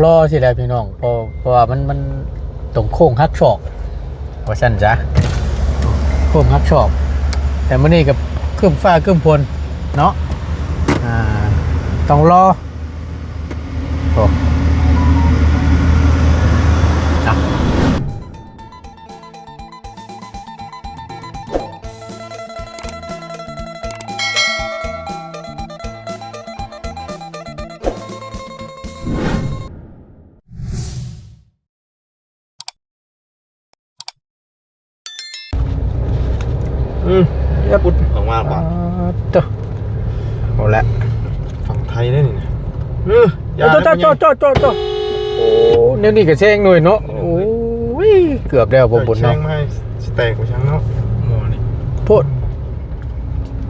ລໍຊິແຫຼະພີ່ນ້ອງ ເພາະ ເພາະວ່າມັນ ມັນຕົງໂຄ້ງຫັກສອກ ວ່າຊັ້ນຊະ ໂຄ້ງຫັກສອກ. ແຕ່ມື້ນີ້ກໍຄຶ້ມຟ້າຄຶ້ມຝົນເນາະ ອ່າ ຕ້ອງລໍ ໂອ້ ເນາະ. ອືມ ຢ່າປຸດອອກມາບໍ່ ອ່າ ໂຕ ເອົາລະ ຝັ່ງໄທເດ້ນີ້ນະ ເອີ ຢ່າ ໂຕ ໂຕ ໂຕ ໂຕ ໂຕ ໂອ້ ແນວນີ້ກໍແຊງໜ່ອຍເນາະ ໂອ້ຍ ເກືອບແລ້ວບໍ່ບຸນເນາະ ແຊງມາໃຫ້ຊິແຕກວ່າຊັ້ນເນາະ ໝໍນີ້ ໂພດ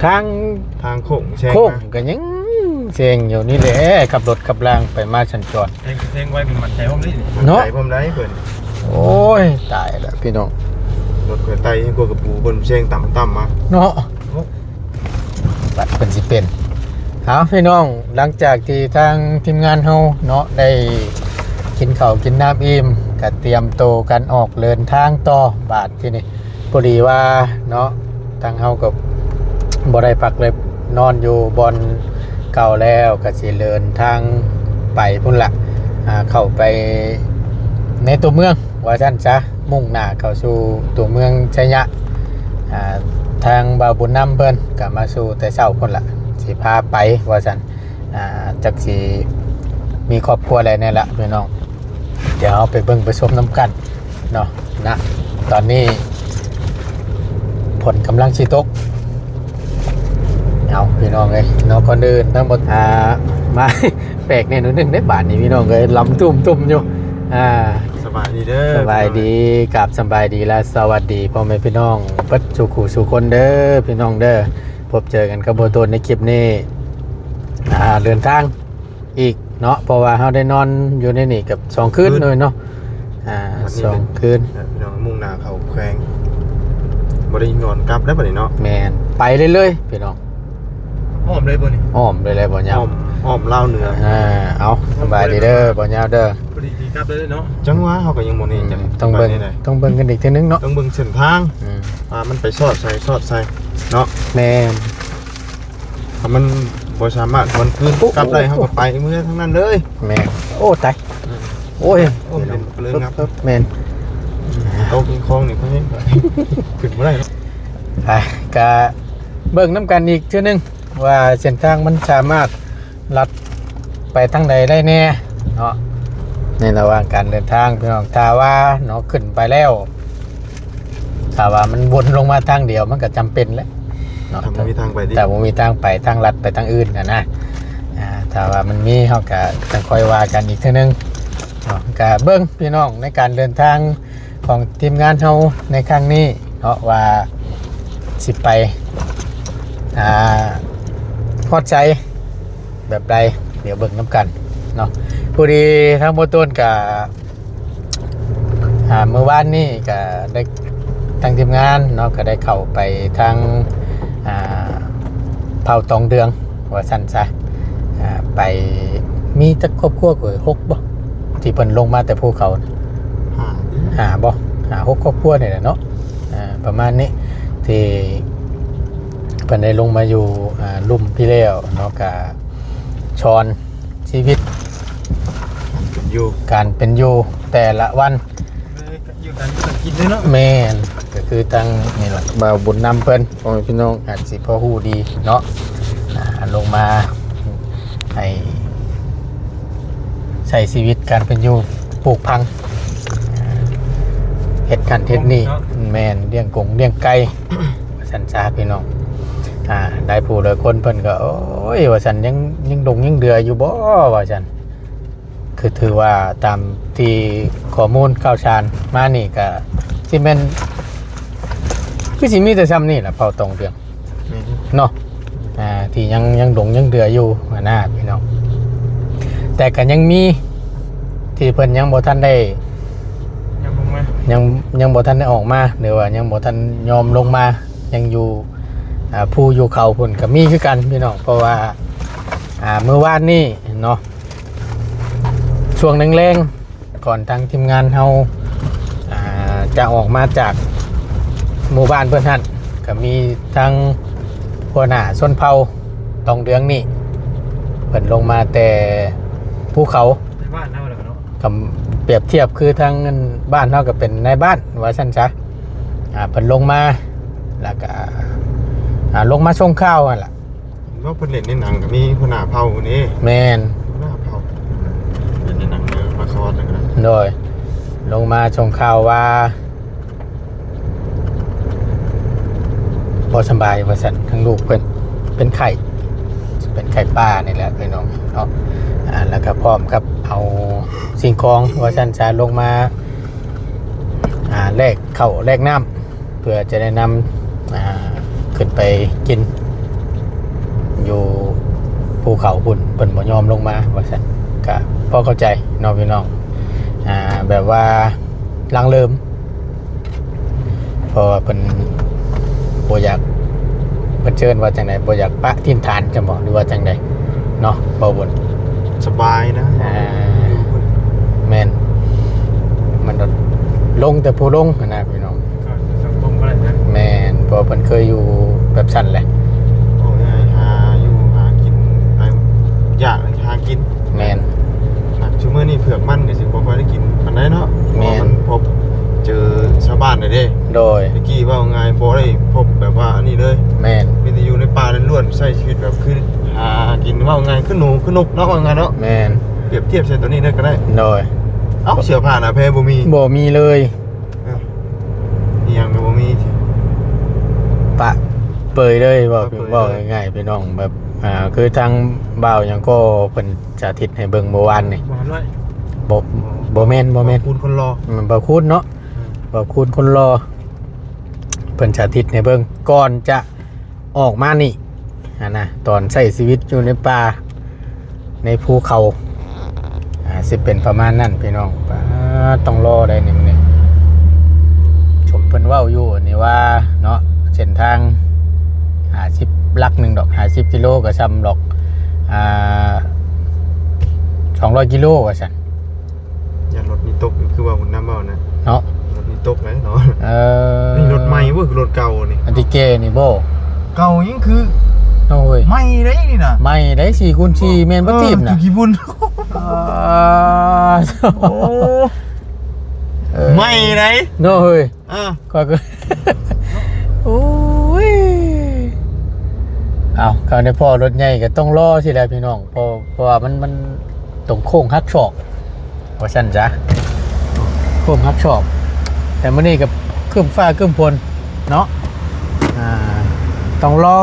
ທາງ ທາງໂຄ້ງແຊງ ໂຄ້ງ ມາ ກໍຍັງແຊງຢູ່ນີ້ແຫຼະ ຂັບລົດຂັບລາງໄປມາສັນຈອນ ແຊງ ແຊງໄວເປັນໝັ້ນໃຈພ້ອມເດ້ ເນາະ ໝັ້ນໃຈພ້ອມໄດ໋ເພິ່ນ ໂອ້ຍ ຕາຍລະພີ່ນ້ອງ ລົດຂ້ອຍໄຕ່ໃຫ້ກວ່າກະປູເພິ່ນແຊງຕ່ຳໆມາເນາະ ໂອ້ ບັດເພິ່ນຊິເປັນ ເອົາ ພີ່ນ້ອງ ຫຼັງຈາກທີ່ທາງທີມງານເຮົາເນາະ ໄດ້ກິນເຂົ້າກິນນ້ຳອີ່ມ ກະຕຽມໂຕກັນອອກເດີນທາງຕໍ່ ບາດທີນີ້ ພໍດີວ່າເນາະ ທາງເຮົາກໍບໍ່ໄດ້ພັກເລັບນອນຢູ່ບ່ອນເກົ່າແລ້ວ ກໍຊິເດີນທາງໄປພຸ້ນລະ ອ່າ ເຂົ້າໄປໃນຕົວເມືອງວ່າຊັ້ນຊະ ມຸ່ງໜ້າເຂົ້າສູ່ຕົວເມືອງໄຊຍະ ອ່າ ທາງບ່າວບຸນນຳເພິ່ນກໍມາສູ່ແຕ່ເຊົ້າພຸ້ນລະ ຊິພາໄປວ່າຊັ້ນ ອ່າ ຈັກຊິມີຄອບຄົວໃດແດ່ລະພີ່ນ້ອງ ດຽວເຮົາໄປເບິ່ງໄປຊົມນຳກັນເນາະ ນະ ຕອນນີ້ຝົນກຳລັງຊິຕົກ ເອົາ ພີ່ນ້ອງເອີຍເນາະ ກ່ອນອື່ນທັງໝົດ ອ່າ ມາ ແປກແດ່ໜ້ອຍໜຶ່ງເດ້ບາດນີ້ ພີ່ນ້ອງເອີຍ ລຳຕຸ້ມໆຢູ່ ອ່າ ສະບາຍດີເດີ ສະບາຍດີ ພີ່ນ້ອງເອີຍ ກາບສະບາຍດີ ແລະ ສະຫວັດດີພໍ່ແມ່ພີ່ນ້ອງເບິດສູ່ຄູ່ສູ່ຄົນເດີ ພີ່ນ້ອງເດີ ພົບເຈີກັນກັບບ່າວໂຕນໃນຄລິບນີ້ ອ່າ ເດີນທາງ ອີກເນາະ ເພາະວ່າເຮົາໄດ້ນອນຢູ່ໃນນີ້ກັບສອງຄືນ ຄືນ ເລີຍເນາະ ອ່າ ວັນນີ້ ສອງຄືນ ເອີ ພີ່ນ້ອງ ມຸ່ງໜ້າເຂົ້າແຂວງ ບໍ່ໄດ້ຍ້ອນກັບແລ້ວບັດນີ້ເນາະ ແມ່ນ ໄປເລື້ອຍໆ ພີ່ນ້ອງ ອ້ອມເລີຍບໍ່ນີ້ ອ້ອມເລີຍແຫຼະບໍ່ຍາວ ອ້ອມ ອ້ອມລາວເໜືອ ອ່າ ເອົາ ສະບາຍດີເດີບໍ່ຍາວເດີ ພໍດີຊິກັບເລີຍເນາະ ຈັງຫວະເຮົາກໍຍັງບໍ່ແນ່ໃຈ ອືມ ຕ້ອງເບິ່ງ ຕ້ອງເບິ່ງກັນອີກເທື່ອໜຶ່ງເນາະ ຕ້ອງເບິ່ງເສັ້ນທາງ ອືມ ວ່າມັນໄປຊອດໃສຊອດໃສເນາະ ແມ່ນ ຖ້າມັນບໍ່ສາມາດຫວນຄືນ ໂອ້ ກັບໄດ້ ໂອ້ ເຮົາກໍໄປເມືອທາງນັ້ນເລີຍ ແມ່ນ ໂອ້ ຕາຍ ອືມ ໂອ້ຍ ໂອ້ຍ ເປັນເລື່ອງງັບ ແມ່ນ ຕົກໃນຄອງນີ້ ເພິ່ນຂຶ້ນບໍ່ໄດ້ເນາະ ໄປ ກະເບິ່ງນຳກັນອີກເທື່ອໜຶ່ງ ວ່າເສັ້ນທາງມັນສາມາດລັດໄປທາງໃດໄດ້ແດ່ເນາະ ໃນລະຫວ່າງການເດີນທາງ ພີ່ນ້ອງ ຖ້າວ່າເນາະ ຂຶ້ນໄປແລ້ວ ຖ້າວ່າມັນວົນລົງມາທາງດຽວ ມັນກໍຈຳເປັນແຫຼະເນາະ ຖ້າບໍ່ມີທາງໄປຕິ ຖ້າບໍ່ມີທາງໄປ ທາງລັດໄປທາງອື່ນຫັ້ນນະ ອ່າ ຖ້າວ່າມັນມີ ເຮົາກໍຈັ່ງຄ່ອຍວ່າກັນອີກເທື່ອໜຶ່ງເນາະ ກໍເບິ່ງ ພີ່ນ້ອງ ໃນການເດີນທາງຂອງທີມງານເຮົາໃນຄັ້ງນີ້ເນາະ ວ່າຊິໄປ ອ່າ ຮອດໃສ ແບບໃດ ດຽວເບິ່ງນຳກັນເນາະ ພໍດີທາງບ່າວໂຕນກະ ອ່າ ມື້ວານນີ້ກະໄດ້ ທາງທີມງານເນາະ ກະໄດ້ເຂົ້າໄປທາງ ອ່າ ເຜົ່າຕອງເດືອງ ວ່າຊັ້ນຊະ ອ່າ ໄປ ມີຈັກຄອບຄົວ ເອີ ຫົກບໍ່ ທີ່ເພິ່ນລົງມາແຕ່ພູເຂົາ ຫ້າ ຫ້າບໍ່ ຫ້າຫົກຄອບຄົວນີ້ແຫຼະເນາະ ອ່າ ປະມານນີ້ ທີ່ເພິ່ນໄດ້ລົງມາຢູ່ ອ່າ ລຸ່ມພີ້ແລ້ວເນາະ ກະ ສອນຊີວິດ ການເປັນຢູ່ ການເປັນຢູ່ແຕ່ລະວັນ ເອີ ຢູ່ການຢູ່ການກິນເດ້ເນາະ ແມ່ນ ກໍຄືທາງນີ້ລະ ບ່າວບຸນນຳເພິ່ນ ພໍ່ແມ່ພີ່ນ້ອງອາດຊິພໍຮູ້ດີເນາະ ອ່າ ລົງມາໃຫ້ໃຊ້ຊີວິດການເປັນຢູ່ ປູກຝັງ ເຮັດຫັ້ນເຮັດນີ້ ເນາະ ແມ່ນ ລ້ຽງກົງລ້ຽງໄກ່ ວ່າຊັ້ນຊະພີ່ນ້ອງ ອ່າ ຫຼາຍຜູ້ຫຼາຍຄົນເພິ່ນກໍ ໂອ້ຍ ວ່າຊັ້ນ ຍັງ ຍັງດົງຍັງເດືອຢູ່ບໍ່ ວ່າຊັ້ນ ຄືຖືວ່າຕາມທີ່ຂໍ້ມູນຂ່າວສານມານີ້ ກໍຊິແມ່ນ ຄືຊິມີແຕ່ຊ່ຳນີ້ລະ ເຜົ່າຕອງເດືອງ ແມ່ນ ເນາະ ອ່າ ທີ່ຍັງ ຍັງດົງຍັງເດືອຢູ່ຫັ້ນນະພີ່ນ້ອງ ແຕ່ກໍຍັງມີທີ່ເພິ່ນຍັງບໍ່ທັນໄດ້ ຍັງ ຍັງບໍ່ທັນໄດ້ອອກມາ ຫຼືວ່າຍັງບໍ່ທັນຍອມລົງມາ ຍັງຢູ່ ອ່າ ພູຢູ່ເຂົາພຸ້ນກໍມີຄືກັນພີ່ນ້ອງ ເພາະວ່າ ອ່າ ມື້ວານນີ້ເນາະ ຊ່ວງແລງໆ ກ່ອນທາງທີມງານເຮົາ ອ່າ ຈະອອກມາຈາກໝູ່ບ້ານເພິ່ນຫັ້ນ ກໍມີທາງຫົວໜ້າຊົນເຜົ່າຕອງເດືອງນີ້ ເພິ່ນລົງມາແຕ່ພູເຂົາ ໃນບ້ານເຮົາແລ້ວເນາະ ກໍປຽບທຽບຄືທາງບ້ານເຮົາກໍເປັນນາຍບ້ານວ່າຊັ້ນຊະ ອ່າ ເພິ່ນລົງມາ ແລ້ວກໍ ອ່າ ລົງມາສົ່ງຂ່າວຫັ້ນລະ. ເນາະ ເພິ່ນເຫຼັ້ນໃນໜັງກໍມີຫົວໜ້າເຜົ່ານີ້ ແມ່ນ ຫົວໜ້າເຜົ່າ ເຫຼັ້ນໃນໜັງເດີ ມາຄອດແລ້ວກໍໄດ້ ໂດຍ ລົງມາສົ່ງຂ່າວວ່າບໍ່ສະບາຍວ່າຊັ້ນ ທາງລູກເພິ່ນເປັນໄຂ້ ເປັນໄຂ້ປ່ານີ້ແຫຼະພີ່ນ້ອງເນາະ ອ່າ ແລ້ວກໍພ້ອມກັບເອົາສິ່ງຂອງວ່າຊັ້ນຊະ ລົງມາ ອ່າ ແລກເຂົ້າແລກນ້ຳ ເພື່ອຈະໄດ້ນຳ ອ່າ ຂຶ້ນໄປກິນຢູ່ພູເຂົາພຸ້ນ ເພິ່ນບໍ່ຍອມລົງມາວ່າຊັ້ນ ກະພໍເຂົ້າໃຈເນາະພີ່ນ້ອງ ອ່າ ແບບວ່າຫຼັງເລີມ ເພາະວ່າເພິ່ນບໍ່ຢາກ ເພິ່ນເຊີນວ່າຈັ່ງໃດ ບໍ່ຢາກປະຖິ່ນຖານຊັ້ນບໍ ຫຼືວ່າຈັ່ງໃດເນາະ ບໍ່ບຸນ ສະບາຍນະ ອ່າ ຢູ່ພຸ້ນ ແມ່ນ ມັນລົງແຕ່ຜູ້ລົງຫັ້ນນະ ພີ່ນ້ອງ ກໍສັງຄົມບໍ່ໄດ້ນະ ແມ່ນ ເພາະວ່າເພິ່ນເຄີຍຢູ່ແບບຊັ້ນແຫຼະ ເວົ້າງ່າຍ ຫາຢູ່ຫາກິນ ຫາຢາກຫາກິນ ແມ່ນ ຊຸມື້ນີ້ເຜືອກມັນກໍຊິບໍ່ຄ່ອຍໄດ້ກິນປານໃດເນາະ ແມ່ນ ເພາະວ່າມັນພົບເຈີຊາວບ້ານແລ້ວເດ້ ໂດຍ ແຕ່ກີ້ເວົ້າງ່າຍບໍ່ໄດ້ພົບແບບວ່າອັນນີ້ເລີຍ ແມ່ນ ມີແຕ່ຢູ່ໃນປ່າລ້ວນໆ ໃຊ້ຊີວິດແບບຄືຫາກິນ ເວົ້າງ່າຍຄືໜູຄືນົກເນາະ ເວົ້າງ່າຍເນາະ ແມ່ນ ປຽບທຽບໃສ່ໂຕນີ້ເລີຍກໍໄດ້ ໂດຍ ເອົ້າ ເສື້ອຜ້າໜ້າແພບໍ່ມີ ບໍ່ມີເລີຍ ເອີ ອີ່ຫຍັງກໍບໍ່ມີ ປະເປີຍເລີຍ ເວົ້າ ປະເປີຍເລີຍ ເວົ້າງ່າຍໆ ພີ່ນ້ອງ ແບບ ອ່າ ຄືທາງບ່າວຫຍັງກໍເພິ່ນສາທິດໃຫ້ເບິ່ງເມື່ອວານນີ້ ບ່າວນ້ອຍ ບໍ່ ບໍ່ແມ່ນ ບໍ່ແມ່ນ ບ່າວຄູນຄົນຫຼໍ່ ແມ່ນບ່າວຄູນເນາະ ເອີ ບ່າວຄູນຄົນຫຼໍ່ ເພິ່ນສາທິດໃຫ້ເບິ່ງ ກ່ອນຈະ ອອກມານີ້ຫັ້ນນະ ຕອນໃຊ້ຊີວິດຢູ່ໃນປ່າ ໃນພູເຂົາ ອ່າ ຊິເປັນປະມານນັ້ນພີ່ນ້ອງ ປາ ຕ້ອງລໍໄດ໋ນີ້ມື້ນີ້ ສົມເພິ່ນເວົ້າຢູ່ນີ້ວ່າເນາະ ເສັ້ນທາງຫ້າສິບຫຼັກໜຶ່ງດອກ ຫ້າສິບກິໂລກໍສ່ຳດອກ ອ່າ ສອງຮ້ອຍກິໂລວ່າຊັ້ນ. ຢ້ານລົດນີ້ຕົກຢູ່ ຄືວ່າບຸນນຳເວົ້ານະ ເນາະ ລົດນີ້ຕົກເລີຍເນາະ ເອີ ນີ້ລົດໃໝ່ບໍ່ ຄືລົດເກົ່ານີ້ ອັນທີ່ແກ່ນີ້ບໍ່ ເກົ່າຍັງຄື ໂອ້ຍ ໃໝ່ເດ້ນີ້ນະ ໃໝ່ເດ້ ສີ່ຄູນສີ່ ແມ່ນບໍ່ ເອີ ຖີບນະ ຖືກຂີ້ຝຸ່ນ ອ່າ ໂອ້ ເອີ ໃໝ່ເດ້ ເນາະເຮີ້ຍ ອ່າ ຂ້ອຍກໍ ໂອ້ຍ ເອົາ ເຂົາໄດ້ພໍ້ລົດໃຫຍ່ກໍຕ້ອງລໍຊິແຫຼະພີ່ນ້ອງ ເພາະ ເພາະວ່າມັນ ມັນຕົງໂຄ້ງຫັກສອກວ່າຊັ້ນຊະ ໂຄ້ງຫັກສອກ ແຕ່ມື້ນີ້ກໍຄຶ້ມຟ້າຄຶ້ມຝົນເນາະ ອ່າ ຕ້ອງລໍ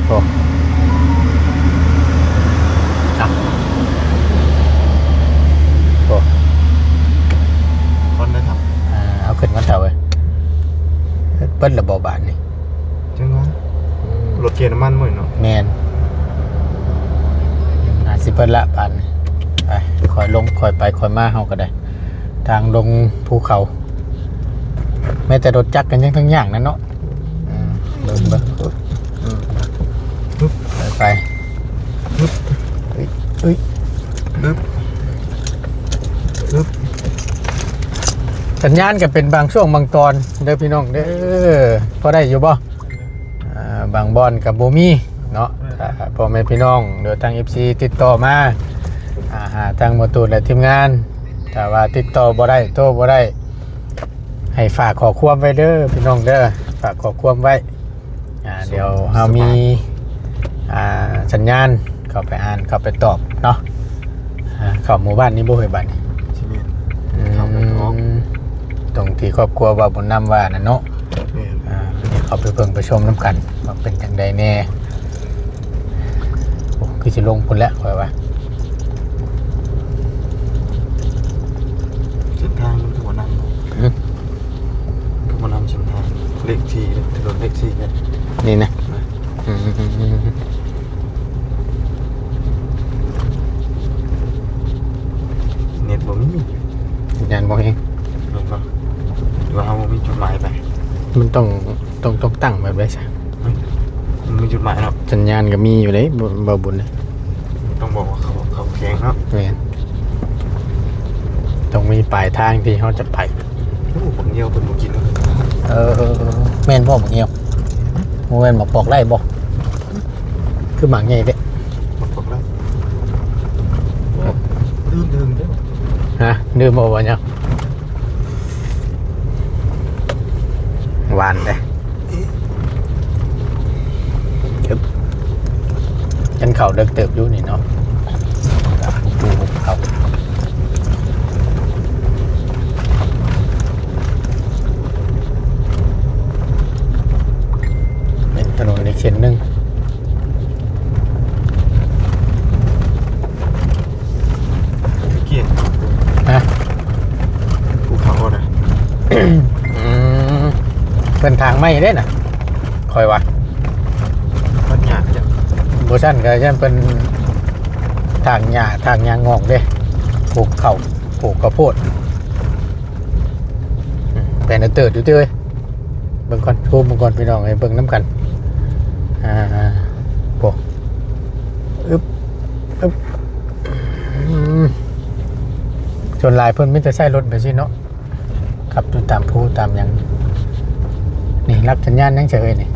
ໂອ້ ເອົາ ໂອ້ ຄົນໄດ້ທັບ ອ່າ ເອົາຂຶ້ນກ່ອນເຖົ້າເອີຍ ເບິດລະບໍ່ບາດນີ້ ຈັ່ງວ່າ ອືມ ລົດເກຍນ້ຳມັນໝົດເນາະ ແມ່ນ ອາດຊິເບິດລະບາດນີ້ ໄປ ຄ່ອຍລົງ ຄ່ອຍໄປ ຄ່ອຍມາ ເຮົາກໍໄດ້ ທາງລົງພູເຂົາ ແມ້ແຕ່ລົດຈັກກໍຍັງທັງຍ່າງນັ້ນເນາະ ອ່າ ເບິ່ງ ເບິ່ງ ອືມ ປຶບ ໄປ ປຶບ ເອີຍ ເອີຍ ປຶບ ປຶບ ສັນຍານກໍເປັນບາງຊ່ວງບາງຕອນເດີພີ່ນ້ອງເດີ ພໍໄດ້ຢູ່ບໍ່? ອ່າ ບາງບ່ອນກໍບໍ່ມີເນາະ ຖ້າພໍ່ແມ່ພີ່ນ້ອງ ຫຼື ທາງ ເອັຟຊີ ຕິດຕໍ່ມາ ອ່າ ຫາທາງໝໍຕູນ ແລະ ທີມງານ ຖ້າວ່າຕິດຕໍ່ບໍ່ໄດ້ ໂທບໍ່ໄດ້ ໃຫ້ຝາກຂໍ້ຄວາມໄວ້ເດີພີ່ນ້ອງເດີ ຝາກຂໍ້ຄວາມໄວ້ ອ່າ ສົ່ງ ດຽວເຮົາມີ ສະບາຍ ອ່າ ສັນຍານເຂົ້າໄປອ່ານ ເຂົ້າໄປຕອບເນາະ ອ່າ ເຂົ້າໝູ່ບ້ານນີ້ບໍ່ເຮີ້ຍ ບ້ານນີ້ ຊິແມ່ນ ອືມ ເຂົ້າໄປອອກ ຕົງທີ່ຄອບຄົວບ່າວບຸນນຳວ່ານັ້ນເນາະ ແມ່ນ ອ່າ ເຂົ້າໄປເບິ່ງໄປຊົມນຳກັນວ່າເປັນຈັ່ງໃດແດ່ ໂອ້ ຄືຊິລົງພຸ້ນແຫຼະຂ້ອຍວ່າ ເສັ້ນທາງມັນຄືບໍ່ນຳ ຫຶ? ຄືບໍ່ນຳເສັ້ນທາງ ເລກສີ່ເດ້ ຖະໜົນເລກສີ່ເດ້ ນີ້ນະ ອືມ ເນັດບໍ່ມີ ສັນຍານບໍ່ແຮງ ແມ່ນບໍ່? ຫຼືວ່າເຮົາບໍ່ມີຈຸດໝາຍໄປ? ມັນຕ້ອງ ຕ້ອງ ຕ້ອງຕັ້ງແບບໃດຊະ? ມັນມີຈຸດໝາຍເນາະ ສັນຍານກໍມີຢູ່ເດ້ ບ່າວ ບ່າວບຸນ ຕ້ອງບອກວ່າເຂົາ ເຂົາແຂວງເນາະ ແມ່ນ ມີປາຍທາງທີ່ເຮົາຈະໄປ. ໂອ້ ບັກງຽວເພິ່ນບໍ່ກິນເນາະ. ເອີ ແມ່ນບໍ່ບັກງຽວ? ບໍ່ແມ່ນໝາກປອກໄດ້ບໍ່? ຄືໝາກໃຫຍ່ເດ້. ໝາກປອກໄດ້. ດື່ມໆເດ້. ຮະ? ດື່ມບໍ່ບັກງຽວ? ຫວານເດ້. ເອີບ ກັນເຂົ້າເດິກເຕີບຢູ່ນີ້ເນາະ. ເຂົ້າ ເປັນຖະໜົນອີກເສັ້ນໜຶ່ງ. ກຽນ ຮະ? ພູເຂົານະ. ອືມ ເພິ່ນຖາງໄມ້ເດ້ນະ ຂ້ອຍວ່າ. ມັນຫຍ້າກະ ບໍ່ຊັ້ນກະຢ້ານເພິ່ນຖາງຫຍ້າ ຖາງຫຍ້າງອກເດ້. ປູກເຂົ້າ ປູກເຂົ້າໂພດ. ອືມ ແປນເຕີດຢູ່ຕິເອີຍ. ເບິ່ງກ່ອນ ຊູມເບິ່ງກ່ອນພີ່ນ້ອງເອີຍ ເບິ່ງນຳກັນ. ອ່າ ໂອ້ ອຶບ ອຶບ ອືມ ສ່ວນຫຼາຍເພິ່ນມີແຕ່ໃຊ້ລົດແບບຊີ້ເນາະ ຂັບຢູ່ຕາມພູຕາມຫຍັງ. ນີ້ຫຼັກສັນຍານຍັງເຊີຍນີ້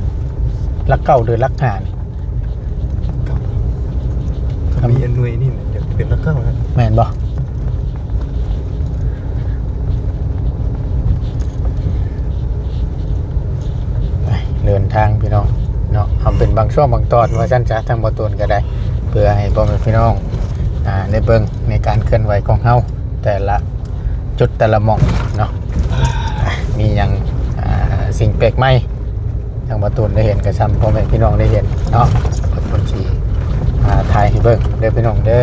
ຫຼັກເກົ້າ ຫຼືຫຼັກຫ້ານີ້? ກໍມີອັນໜ່ວຍນີ້ແຫຼະ ເປັນຫຼັກເກົ້າແລ້ວ ແມ່ນບໍ່? ໄປເດີນທາງພີ່ນ້ອງເນາະ ເອົາເປັນບາງຊ່ວງບາງຕອນວ່າຊັ້ນຊະ ທາງບໍ່ຕູນກໍໄດ້ ເພື່ອໃຫ້ພໍ່ແມ່ພີ່ນ້ອງ ອ່າ ໄດ້ເບິ່ງໃນການເຄື່ອນໄຫວຂອງເຮົາແຕ່ລະ ຈຸດແຕ່ລະໝ່ອງເນາະ ມີຫຍັງ ອ່າ ສິ່ງແປກໃໝ່ ທາງບ່າວຕູນໄດ້ເຫັນ ກະຊ່ຳພໍ່ແມ່ພີ່ນ້ອງໄດ້ເຫັນເນາະ ບ່າວຕູນຊິ ອ່າ ຖ່າຍໃຫ້ເບິ່ງເດີພີ່ນ້ອງເດີ.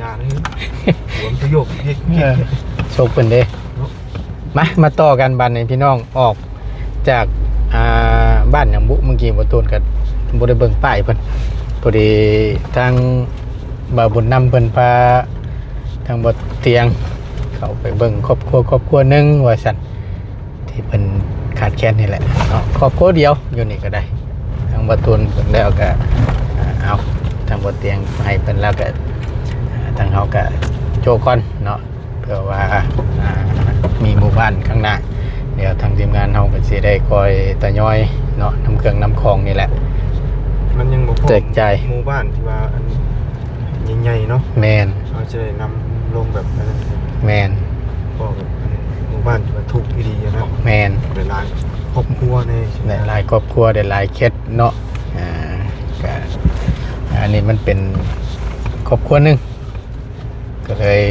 ຢ່າເລີຍ ຫວງປະໂຫຍກເຮັດ ເອີ ໂຊກເພິ່ນເດ້ເນາະ. ມາ ມາຕໍ່ກັນບາດນີ້ພີ່ນ້ອງ ອອກຈາກ ອ່າ ບ້ານຫຍັງບຸ ເມື່ອກີ້ບ່າວຕູນກໍບໍ່ໄດ້ເບິ່ງປ້າຍເພິ່ນ ພໍດີທາງບ່າວບຸນນຳເພິ່ນພາທາງບ່າວຕຽງເຂົ້າໄປເບິ່ງຄອບຄົວຄອບຄົວໜຶ່ງວ່າຊັ້ນ ທີ່ເພິ່ນຂາດແຄນນີ້ແຫຼະເນາະ ຄອບຄົວດຽວຢູ່ນີ້ກໍໄດ້. ທາງບ່າວຕູນເບິ່ງແລ້ວກໍ ອ່າ ເອົາ ທາງບ່າວຕຽງໃຫ້ເພິ່ນແລ້ວກໍ ອ່າ ທາງເຮົາກໍໂຈະກ່ອນເນາະ. ເພື່ອວ່າ ອ່າ ມີໝູ່ບ້ານຂ້າງໜ້າ ດຽວທາງທີມງານເຮົາກໍຊິໄດ້ຄ່ອຍທະຍອຍເນາະ ນຳເຄື່ອງນຳຂອງນີ້ແຫຼະ ມັນຍັງບໍ່ພໍ ແຈກຈ່າຍ ໝູ່ບ້ານທີ່ວ່າອັນໃຫຍ່ໆເນາະ. ແມ່ນ ເຮົາຈະໄດ້ນຳລົງແບບອັນນັ້ນ ແມ່ນ ພໍແບບອັນໝູ່ບ້ານທີ່ວ່າທຸກອີ່ຫຼີນະ. ແມ່ນ ຫຼາຍໆຄອບຄົວແດ່ ຫຼາຍໆຄອບຄົວ ຫຼາຍໆເຂດເນາະ. ອ່າ ກະ ອັນນີ້ມັນເປັນຄອບຄົວໜຶ່ງ ກໍເລີຍ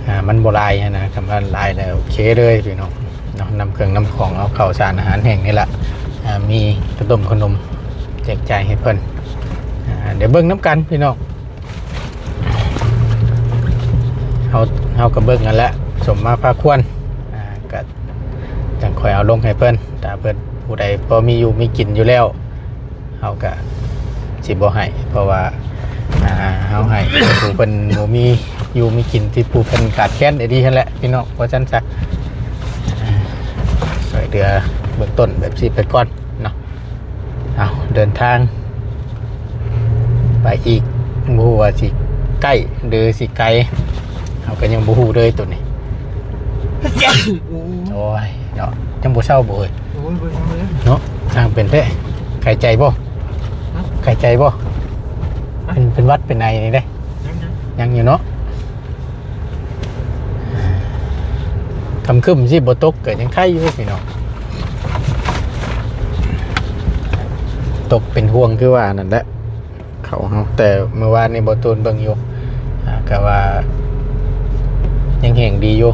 ອ່າ ມັນບໍ່ຫຼາຍຫັ້ນນະ ຄັນວ່າຫຼາຍແລ້ວໂອເຄເລີຍພີ່ນ້ອງເນາະ. ນຳເຄື່ອງນຳຂອງ ເອົາເຂົ້າສານອາຫານແຫ້ງນີ້ລະ ອ່າ ມີກະຕົ້ມຂະໜົມແຈກຈ່າຍໃຫ້ເພິ່ນ. ອ່າ ດຽວເບິ່ງນຳກັນພີ່ນ້ອງ ເຮົາ ເຮົາກໍເບິ່ງຫັ້ນແຫຼະ ສົມມາພາຄວນ ອ່າ ກະຈັ່ງຄ່ອຍເອົາລົງໃຫ້ເພິ່ນ ຖ້າເພິ່ນຜູ້ໃດພໍມີຢູ່ມີກິນຢູ່ແລ້ວ ເຮົາກະຊິບໍ່ໃຫ້ ເພາະວ່າ ອ່າ ເຮົາໃຫ້ຜູ້ເພິ່ນບໍ່ມີຢູ່ມີກິນ ທີ່ຜູ້ເພິ່ນຂາດແຄນໄດ້ດີຫັ້ນແຫຼະພີ່ນ້ອງ ວ່າຊັ້ນຊະ. ຊ່ວຍເຫຼືອເບື້ອງຕົ້ນແບບຊີ້ໄປກ່ອນເນາະ. ເອົາ ເດີນທາງໄປອີກ ບໍ່ຮູ້ວ່າຊິໃກ້ ຫຼື ຊິໄກ ເຮົາກໍຍັງບໍ່ຮູ້ເລີຍໂຕນີ້. ໂອ້ຍ ໂອ້ຍເນາະ ຍັງບໍ່ເຊົາບໍ່ເອີຍ? ໂອ້ຍ ບໍ່ເຊົາເລີຍເນາະ. ຊ່າງເປັນແທ້ ໄຂ້ໃຈບໍ່? ຮະ? ໄຂ້ໃຈບໍ່? ເປັນ ເປັນຫວັດເປັນໄອນີ້ເດ້? ຍັງໆ ຍັງຢູ່ເນາະ. ຄ່ຳຄຶ້ມຊິບໍ່ຕົກກໍຍັງໄຄຢູ່ພີ່ນ້ອງ ຕົກເປັນຫ່ວງຄືວ່ານັ້ນແຫຼະ. ເຂົາເຮົາ ແຕ່ມື້ວານນີ້ບ່າວຕູນເບິ່ງຢູ່ ອ່າ ກະວ່າຍັງແຫ້ງດີຢູ່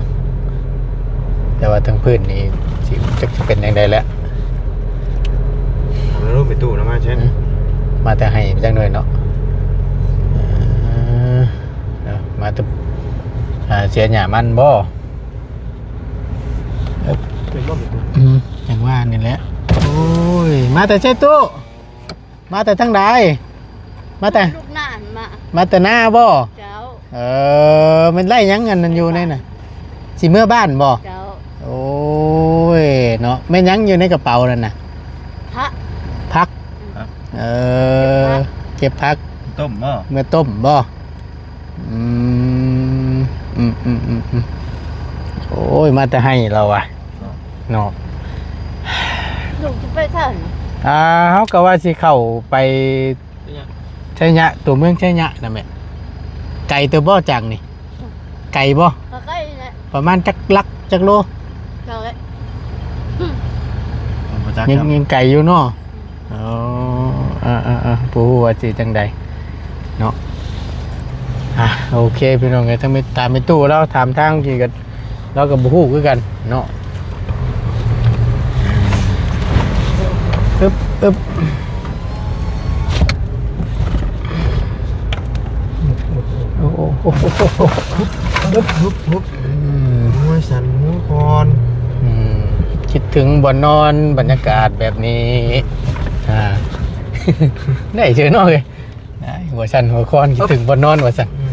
ແຕ່ວ່າທາງພື້ນນີ້ຊິ ຈັກຊິເປັນຈັ່ງໃດແຫຼະ. ເອົາລົງໄປຕູ້ນຳມາເຊັ່ນ ອືມ ມາແຕ່ໄຮ່ໄປຈັກໜ່ວຍເນາະ. ເອີ ເອົາ ມາແຕ່ ອ່າ ເສຍຫຍ້າມັນບໍ່? ເປັນບໍ່ໄປຕູ້? ອືມ ຈັ່ງວ່ານີ້ແຫຼະ. ໂອ້ຍ ມາແຕ່ໃສຕູ້? ມາແຕ່ທາງໃດ? ມາແຕ່ ລູກນານມາ ມາແຕ່ນາບໍ່? ເຈົ້າ. ເອີ ແມ່ນໄລ່ຫຍັງອັນນັ້ນຢູ່ໃນນັ້ນ? ຊິເມືອບ້ານບໍ່? ເຈົ້າ. ໂອ້ຍເນາະ ແມ່ນຫຍັງຢູ່ໃນກະເປົານັ້ນນະ? ຜັກ ຜັກ. ອືມ ເອີ ເກັບຜັກ ເກັບຜັກ ຕົ້ມບໍ່? ເມືອຕົ້ມບໍ່? ອືມ ອືມໆໆໆ ໂອ້ຍ ມາແຕ່ໄຮ່ລາວວ່າ ເນາະ ເນາະ ລູກຈະໄປໃສ? ອ່າ ເຮົາກໍວ່າຊິເຂົ້າໄປ ໄຊຍະ ຕົວເມືອງໄຊຍະນະແມ່. ໄກເຕີບບໍ່ຈາກນີ້? ໄກບໍ່? ກໍໃກ້ແຫຼະ. ປະມານຈັກຫຼັກຈັກໂລ? ຈັກແຫຼະ ອືມ ບໍ່ຈັກ ຍັງ ຍັງໄກຢູ່ເນາະ. ອໍ ເອີໆໆ ບໍ່ຮູ້ວ່າຊິຈັ່ງໃດເນາະ. ອ່ະ ໂອເຄ ພີ່ນ້ອງເອີຍ ທາງແມ່ ຕາມແມ່ຕູ້ລາວຖາມທາງທີ່ກໍ ລາວກໍບໍ່ຮູ້ຄືກັນເນາະ. ອຶບ ອຶບ ໂອ້ໂຫ ອືມ ຫົວສັ່ນຫົວຄອນ ອືມ ຄິດເຖິງບ່ອນນອນ ບັນຍາກາດແບບນີ້ ອ່າ ໄດ້ເຊີເນາະເອີຍ. ອ້າຍ ຫົວສັ່ນຫົວຄອນ ຄິດເຖິງບ່ອນນອນວ່າຊັ້ນ. ອືມ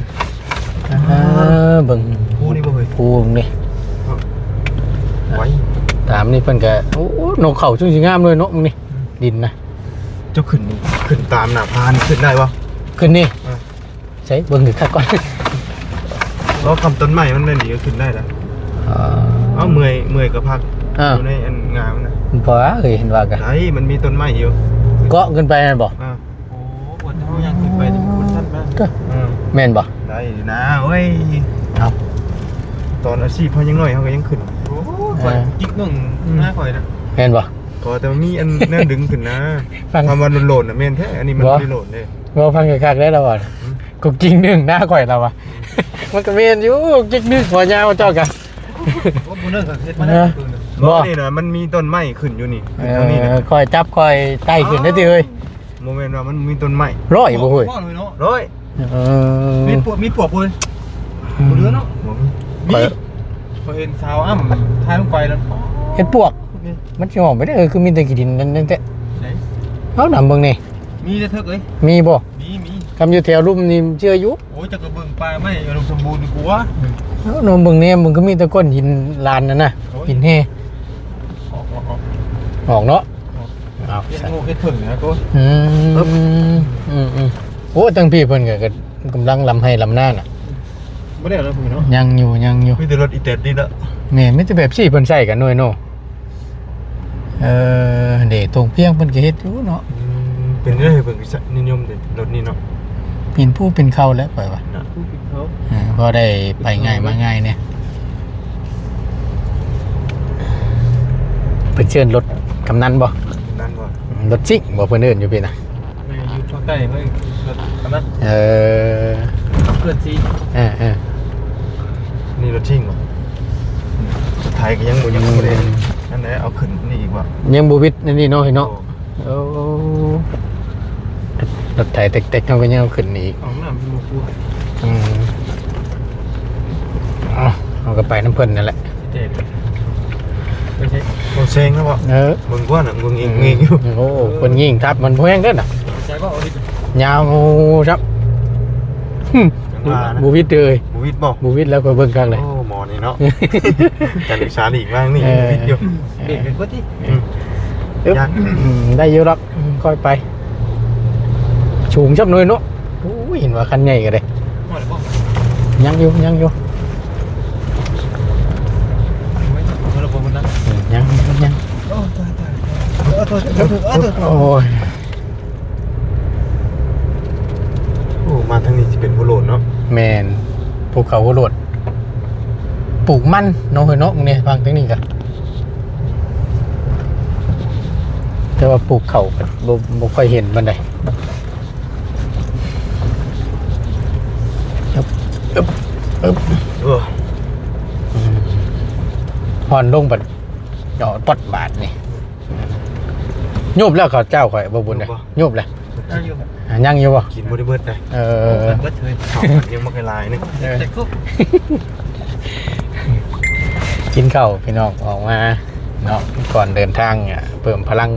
ອ່າ ເບິ່ງພູນີ້ບໍ່ເຮີ້ຍ? ພູນີ້ ໄວ ຕາມນີ້ເພິ່ນກະ ໂອ້ ນົກເຂົາ ຊຸ່ງຊິງາມເລີຍເນາະ ມື້ນີ້ ອືມ ດິນນະ. ເຈົ້າຂຶ້ນ ຂຶ້ນຕາມໜ້າຜານີ້ ຂຶ້ນໄດ້ບໍ່? ຂຶ້ນນີ້ ອ່າ ໃສ ເບິ່ງຄັກໆກ່ອນ. ເອົາ ຄຳຕົ້ນໄມ້ມັນແມ່ນນີ້ກໍຂຶ້ນໄດ້ລະ. ເອີ ເອົາ ເມື່ອຍ ເມື່ອຍກໍພັກ ອ່າ ຢູ່ໃນອັນງາມັນນະ. ບໍ່ເຄີຍເຫັນວ່າກະ ໄດ້ ມັນມີຕົ້ນໄມ້ຢູ່ ເກາະຂຶ້ນໄປນັ້ນບໍ່? ອ່າ ໂອ້ ເຮົາຍັງຂຶ້ນໄປທີ່ມັນຊັນນະ. ກໍ ເອີ ແມ່ນບໍ່? ໄດ້ນະເວີຍ. ເອົາ ຕອນອາຊີບເຮົາຍັງນ້ອຍ ເຮົາກໍຍັງຂຶ້ນ. ໂອ້ ຂ້ອຍ ເອີ ຈິກໜຶ່ງ ອືມ ໜ້າຂ້ອຍນະ. ແມ່ນບໍ່? ຂໍແຕ່ວ່າມີອັນແນວດຶງຂຶ້ນນະ. ຟັງ ຄຳວ່າໂລນນະແມ່ນແທ້ ອັນນີ້ມັນບໍ່ໄດ້ໂລນເດ້. ບໍ່ ຟັງຄັກໆໄດ້ລະວ່າ ອືມ ກົກກິກໜຶ່ງໜ້າຂ້ອຍລະວ່າ. ມັນກໍແມ່ນຢູ່ ກົກກິກໜຶ່ງ ຫົວຍາວເຈົ້າກະ. ໂອ້ ຜູ້ໜຶ່ງກໍເຮັດມາແລ້ວ ເອີ ຄືນະ. ບໍ່ ບໍ່ ນີ້ນະ ມັນມີຕົ້ນໄມ້ຂຶ້ນຢູ່ນີ້ ຂຶ້ນທາງນີ້ນະ. ເອີ ຂ້ອຍຈັບ ຂ້ອຍໄຕ່ຂຶ້ນໄດ້ຕິເອີຍ. ບໍ່ແມ່ນວ່າມັນມີຕົ້ນໄມ້ ຮ້ອຍບໍ່ເຮີ້ຍ? ເນາະ ເອີ ເອີ ມີປວກ ມີປວກບໍ່? ອືມ ບໍ່ເຫຼືອເນາະ. ບໍ່ມີ ຂ້ອຍ ຂ້ອຍເຫັນສາວອ້ຳຖ່າຍລົງໄປແລ້ວ ເຮັດປວກ ນີ້ ມັນຊິຫອມໄປເດ້. ເອີ ຄືມີແຕ່ຂີ້ດິນນັ້ນແທ້. ໃສ? ເອົາ ນຳເບິ່ງນີ້ ມີເດີເຖິກເອີຍ. ມີບໍ່? ມີ ມີ ຄຳຢູ່ແຖວລຸ່ມນີ້ເຊື່ອຢູ່. ໂອ້ຍ ເຈົ້າກໍເບິ່ງປ່າໄມ້ອຸດົມສົມບູນດີກວ່າ. ເອົາ ນຳເບິ່ງແນມ ມັນກໍມີແຕ່ກ້ອນຫີນລານນັ້ນນະ. ໂອ້ຍ ຫີນແຮ່ ອອກ ອອກ ອອກ ອອກເນາະ. ເອົາ ເຮັດຫູເຮັດເຜິ້ງນະໂຕ. ອືມ ອືມໆ ໂອ້ ທາງພີ້ເພິ່ນກໍ ກໍກຳລັງລຳໄຮ່ລຳນານະ. ບໍ່ໄດ້ເອົາແລ້ວພຸ້ນເນາະ. ຍັງຢູ່ ຍັງຢູ່ ມີແຕ່ລົດອີແຕດນີ້ລະ. ແມ່ນ ມີແຕ່ແບບຊີ້ເພິ່ນໃຊ້ກັນໜ່ວຍເນາະ. ເອີ ເດ້ ທົ່ງພຽງເພິ່ນກໍເຮັດຢູ່ເນາະ. ອືມ ເປັນໄດ້ ເພິ່ນກໍນິຍົມແຕ່ລົດນີ້ເນາະ. ເປັນພູເປັນເຂົາແຫຼະ ຂ້ອຍວ່ານະ ພູເປັນເຂົາ. ເອີ ພໍໄດ້ໄປງ່າຍມາງ່າຍແດ່. ເພິ່ນເຊີນລົດກຳນັນບໍ່? ກຳນັນບໍ່? ອືມ ລົດຊິງບໍ່ ເພິ່ນເອີ້ນຢູ່ພີ້ນະ. ແມ່ນ ຢູ່ພາກໃຕ້ເພິ່ນ ອັນນັ້ນ ເອີ ເຄື່ອນທີ່ ເອີໆ ນີ້ລົດຊິງບໍ່? ສຸດທ້າຍກໍຍັງບໍ່ ຍັງບໍ່ໄດ້ ອືມ ອັນໃດ ເອົາຂຶ້ນນີ້ອີກວ່າ ຍັງບໍ່ວິດອັນນີ້ເນາະ ເນາະ. ໂອ້ ໂອ້ ລົດໄຖເຕັກໆ ເຮົາກໍຍັງເອົາຂຶ້ນນີ້ອີກ. ອອກນ້ຳບໍ່? ອືມ ເອົາ ເຮົາກໍໄປນຳເພິ່ນນັ້ນແຫຼະ. ເຈັບ ໄປໃສ? ໂອ້ ແຊງແລ້ວບໍ່? ເອີ ເບິ່ງກ່ອນນະ ເບິ່ງອີກ ອືມ ເງີກຢູ່. ໂອ້ ເພິ່ນຍິງທັບມັນແພງເດ້ນະ. ໃສ່ບໍ່? ເອົາດິ ຍາວຄັບ. ຫຶ ຈັ່ງວ່ານະ ບໍ່ວິດເລີຍ. ບໍ່ວິດບໍ່? ບໍ່ວິດແລ້ວ ຂ້ອຍເບິ່ງຄັກເລີຍ. ໂອ້ ໝໍນີ້ເນາະ ການສຶກສານີ້ມານີ້ ເອີ ບໍ່ວິດຢູ່. ເບຣກເປັນບໍ່ຕິ? ອືມ ອືມ ໄດ້ຢູ່ດອກ. ອືມ ຄ່ອຍໄປ. ສູງຊ່ຳໜ້ອຍເນາະ. ໂອ້ຍ ເຫັນວ່າຄັນໃຫຍ່ກໍໄດ້. ຮອດແລ້ວບໍ່? ຍັງຢູ່ ຍັງຢູ່. ໂອ້ຍ ຮອດແລ້ວບໍ່? ອືມ ຍັງ ຍັງ ຍັງ. ໂອ້ຍ ຕາຍ ຕາຍ ຕາຍ. ໂອ້ຍ ໂອ້ຍ ໂອ້ຍ ໂອ້ຍ. ໂອ້ ມາທາງນີ້ຊິເປັນຫົວໂລ້ນເນາະ. ແມ່ນ ພູເຂົາຫົວໂລ້ນ ປູກມັນເນາະ ເຮີ້ຍເນາະ. ນີ້ ຟັງທາງນີ້ກະ ແຕ່ວ່າປູກເຂົ້າກໍບໍ່ ບໍ່ຄ່ອຍເຫັນປານໃດ. ອຶບ ອຶບ ອຶບ ເອີ ອືມ ຮ່ອນລົງບັດ ເນາະ ປອດບາດນີ້. ຍູບແລ້ວເຂົ້າເຈົ້າຂ້ອຍບໍ່ບຸນເດ້. ຍູບແລ້ວ ຍັງຢູ່ບໍ່? ອ່າ ຍັງຢູ່ບໍ່? ກິນບໍ່ໄດ້ເບິດເດ້. ເອີ ເອົາກັນເບິດເລີຍ ເຂົ້າກັນຍັງບໍ່ຄ່ອຍຫຼາຍໜຶ່ງ. ເອີ ກິນເຂົ້າພີ່ນ້ອງ ອອກມາເນາະ ກ່ອນເດີນທາງ ອ່າ ເພີ່ມພະລັງ.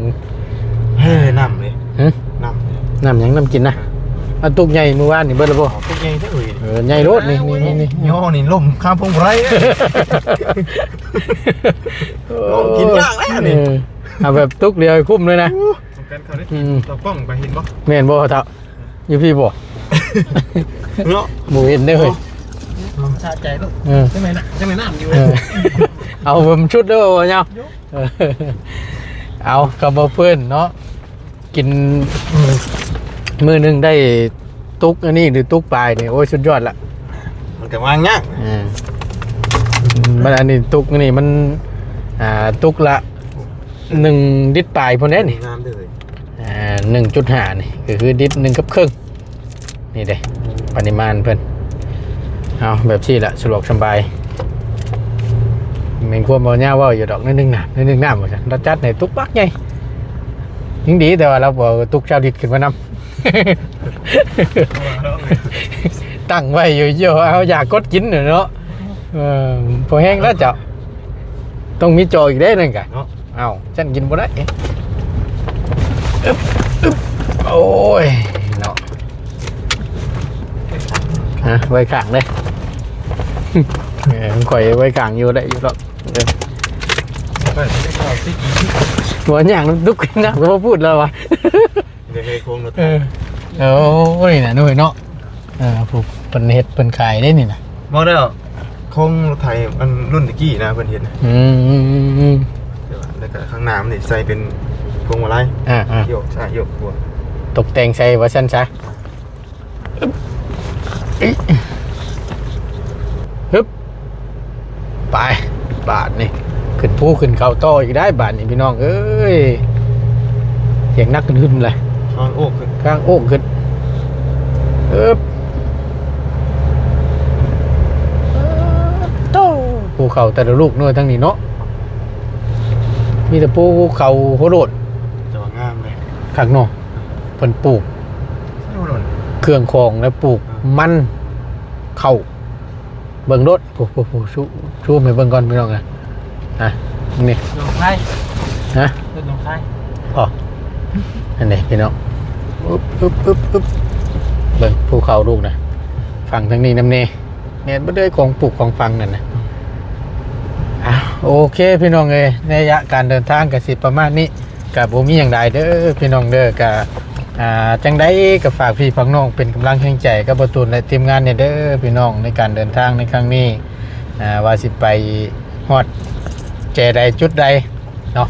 ເຮີ້ຍ ນ້ຳເດ້. ຫຶ ນ້ຳ ນ້ຳຫຍັງ? ນ້ຳກິນນະ. ເອີ ເອົາຕຸກໃຫຍ່ມື້ວານນີ້ເບິດແລ້ວບໍ່? ເອົາຕຸກໃຫຍ່ເດີ້ເອີຍ. ເອີ ໃຫຍ່ໂລດນີ້ ນີ້ ນີ້ ນີ້ ຍໍນີ້ລົ້ມຄາພົງບໍ່ໄດ້. ເອີ ກິນຍາກແລ້ວນີ້. ເອີ ເອົາແບບຕຸກດຽວໃຫ້ຄຸ້ມເລີຍນະ. ໂອ້ ຕ້ອງການເຂົ້າເດ້. ອືມ ຕໍ່ປ້ອງໄປເຫັນບໍ່? ແມ່ນບໍ່ເຖົ້າ? ຢູ່ພີ້ບໍ່? ເນາະ ບໍ່ເຫັນເດ້ເຮີ້ຍ ສະໃຈລູກ ເອີ ຈັ່ງໃດນະ ຈັ່ງໃດນະຢູ່ ເອີ ເອົາເບິ່ງຊຸດເດີບໍ່ຍາວ ເອີ ເອົາ ກໍບໍ່ເພິ່ນເນາະ ກິນ ອືມ ມື້ໜຶ່ງໄດ້ຕຸກອັນນີ້ ຫຼື ຕຸກປາຍນີ້ ໂອ້ຍ ສຸດຍອດລະ ມັນກໍວາງຍາກ ເອີ ມັນ ອັນນີ້ຕຸກນີ້ມັນ ອ່າ ຕຸກລະໜຶ່ງລິດປາຍພຸ້ນເດ້ນີ້ ງາມເດີ ອ່າ ໜຶ່ງຈຸດຫ້ານີ້ ກໍຄືລິດໜຶ່ງກັບເຄິ່ງ ນີ້ເດ້ ປະລິມານເພິ່ນ ເອົາ ແບບຊີ້ລະ ສະດວກສະບາຍ ແມ່ນຄວາມບໍ່ຍາວເວົ້າຢູ່ດອກ ໜ້ອຍໜຶ່ງນ້ຳ ໜ້ອຍໜຶ່ງນ້ຳວ່າຊັ້ນ ລາວຈັດໃຫ້ຕຸກບັກໃຫຍ່ ຍັງດີແຕ່ວ່າລາວບໍ່ເອົາຕຸກຊາວລິດຂຶ້ນມານຳ ຕັ້ງໄວ້ຢູ່ ເອົາຢາກົດກິນເນາະ ເອີ ພໍແຮງແລ້ວເຈົ້າ ຕ້ອງມີຈອກອີກເດ້ນັ້ນກະ ເນາະ ເອົ້າ ຊັ້ນກິນບໍ່ໄດ້ ອຶບ ອຶບ ໂອ້ຍ ເນາະ ຮະ ໄວ້ຂ້າງເດ້ ເອີ ຂ້ອຍໄວ້ຂ້າງຢູ່ ໄດ້ຢູ່ດອກ ເອີ ບໍ່ຫຍັງ ລຸກຂຶ້ນນະ ບໍ່ພູດແລ້ວວະ ເດີ ໃຫ້ໂຄ້ງລົດ ເອີ ໂອ້ຍ ນີ້ນະ ໂອ້ຍ ເນາະ ເອີ ຜູ້ເພິ່ນເຮັດເພິ່ນຂາຍເດ້ນີ້ນະ ບໍ່ແລ້ວ ໂຄ້ງລົດໄຖອັນລຸ້ນຕະກີ້ນະ ເພິ່ນເຮັດນະ ອືມ ແຕ່ວ່າ ແລ້ວກໍຂ້າງໜ້າມັນນີ້ໃສ່ເປັນພວງມາໄລ ອ່າໆ ໂຍກຊ້າຍໂຍກຂວາ ຕົກແຕ່ງໃສ່ວ່າຊັ້ນຊະ ຮຶບ ໄປ ບາດນີ້ ຂຶ້ນພູຂຶ້ນເຂົາຕໍ່ອີກໄດ້ບາດນີ້ ພີ່ນ້ອງເອີຍ ສຽງໜັກຂຶ້ນໆ ເລີຍ ຂ້າງໂອກຂຶ້ນ ຂ້າງໂອກຂຶ້ນ ອຶບ ໂຕ ພູເຂົາແຕ່ລະລູກເນາະ ທາງນີ້ເນາະ ມີແຕ່ພູເຂົາໂຫໂລດ ແຕ່ວ່າງາມເດ້ ຄັກເນາະ ເພິ່ນປູກ ໂຫໂລດ ເຄື່ອງຂອງ ແລະ ປູກ ອ່າ ມັນ ເຂົ້າ ເບິ່ງໂລດ ຜູ້ ຜູ້ ຜູ້ ຊູ ຊູມໃຫ້ເບິ່ງກ່ອນ ພີ່ນ້ອງເອີຍ ອ່ະ ນີ້ ໜອງຄາຍ ຮະ ເປັນໜອງຄາຍ ອໍ ອັນນີ້ພີ່ນ້ອງ ອຶບ ອຶບ ອຶບ ອຶບ ເບິ່ງພູເຂົາລູກນະ ຝັງທາງນີ້ນຳແດ່ ແມ່ນບໍ່ເດີ ຂອງປູກຂອງຝັງນັ້ນນະ ອ່ະ ໂອເຄ ພີ່ນ້ອງເອີຍ ໃນໄລຍະການເດີນທາງກໍຊິປະມານນີ້ ກະບໍ່ມີຫຍັງຫຼາຍເດີພີ່ນ້ອງເດີ ກະ ອ່າ ຈັ່ງໃດກໍຝາກພີ່ຝາກນ້ອງເປັນກຳລັງແຮງໃຈກັບບ່າວຕູນ ແລະ ທີມງານແດ່ເດີພີ່ນ້ອງ ໃນການເດີນທາງໃນຄັ້ງນີ້ ອ່າ ວ່າຊິໄປຮອດແຈໃດຈຸດໃດເນາະ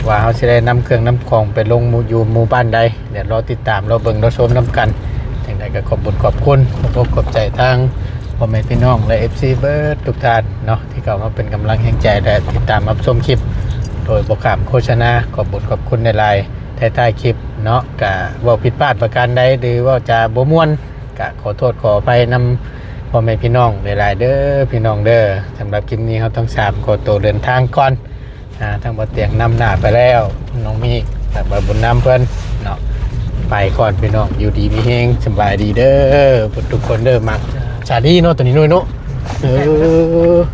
ວ່າເຮົາຊິໄດ້ນຳເຄື່ອງນຳຂອງໄປລົງໝູ່ຢູ່ໝູ່ບ້ານໃດ ດຽວລໍຕິດຕາມລໍເບິ່ງລໍຊົມນຳກັນ ຈັ່ງໃດກໍຂອບບຸນຂອບຄຸນ ຂອບອົກຂອບໃຈທາງພໍ່ແມ່ພີ່ນ້ອງ ແລະ ເອັຟຊີ ເບິດທຸກທ່ານເນາະ ທີ່ເຂົ້າມາເປັນກຳລັງແຮງໃຈ ແລະ ຕິດຕາມຮັບຊົມຄລິບໂດຍບໍ່ຂ້າມໂຄສະນາ ຂອບບຸນຂອບຄຸນຫຼາຍໆ ທ້າຍໆຄລິບເນາະ ກະເວົ້າຜິດພາດປະການໃດ ຫຼື ເວົ້າຈາບໍ່ມ່ວນ ກະຂໍໂທດຂໍອະໄພນຳພໍ່ແມ່ພີ່ນ້ອງຫຼາຍໆເດີພີ່ນ້ອງເດີ ສຳລັບຄລິບນີ້ເຮົາທັງສາມຂໍໂຕເດີນທາງກ່ອນ ອ່າ ທາງບ່າວຕຽງນຳໜ້າໄປແລ້ວ ນ້ອງມີກ ແລ້ວບ່າວບຸນນຳເພິ່ນເນາະ ໄປກ່ອນພີ່ນ້ອງ ຢູ່ດີມີແຮງ ສະບາຍດີເດີ ເບິດທຸກຄົນເດີ ມັກສາລີເນາະ ໂຕນີ້ໜ້ອຍເນາະ ເອີ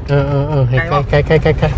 ເອີ ເອີ ໃກ້ ໃກ້ ໃກ້ ໃກ້ ໃກ້